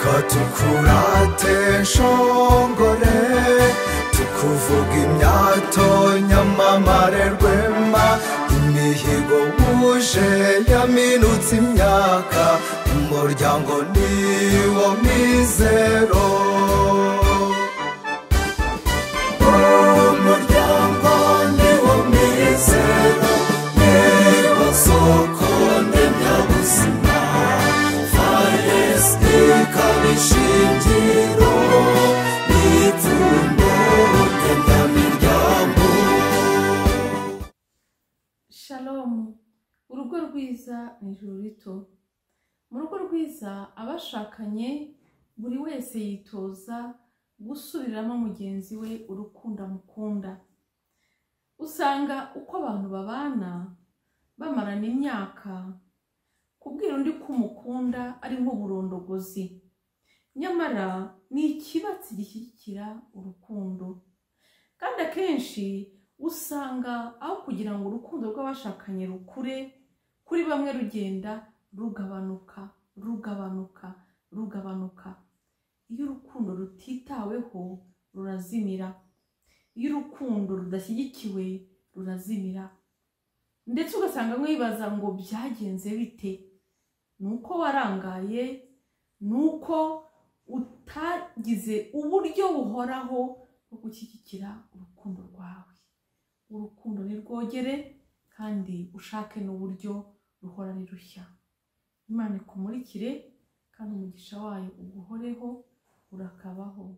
Reka tukurate nshongore, tukuvuga imyato nyamamare rwema, imihigo wuje yaminutse imyaka, umuryango niwo mizero. Umuryango niwo mizero, niwo soko ndemyabuzima, FARS ikaba ishingiro n'ipfundo ndemyamiryango. Shalom, urugo rwiza ni ijuru rito. Mu rugo rwiza abashakanye buri wese yitoza gusubiramo mugenzi we urukundo amukunda. Usanga uko abantu babana bamarana imyaka, kubwira undi ko umukunda ari nk'uburondogozi, nyamara ni ikibatsi gishyigikira urukundo. Kandi akenshi usanga aho kugira ngo urukundo rw'abashakanye rukure, kuri bamwe rugenda rugabanuka rugabanuka rugabanuka. Iyo urukundo rutitaweho rurazimira, iyo urukundo rudashyigikiwe rurazimira, ndetse ugasanga mwibaza ngo byagenze bite? Ni uko warangaye, ni uko utagize uburyo buhoraho bwo gushyigikira urukundo rwawe. Urukundo ni rwogere kandi ushake n'uburyo ruhora ari rushya. Imana ikumurikire kandi umugisha wayo uguhoreho, urakabaho.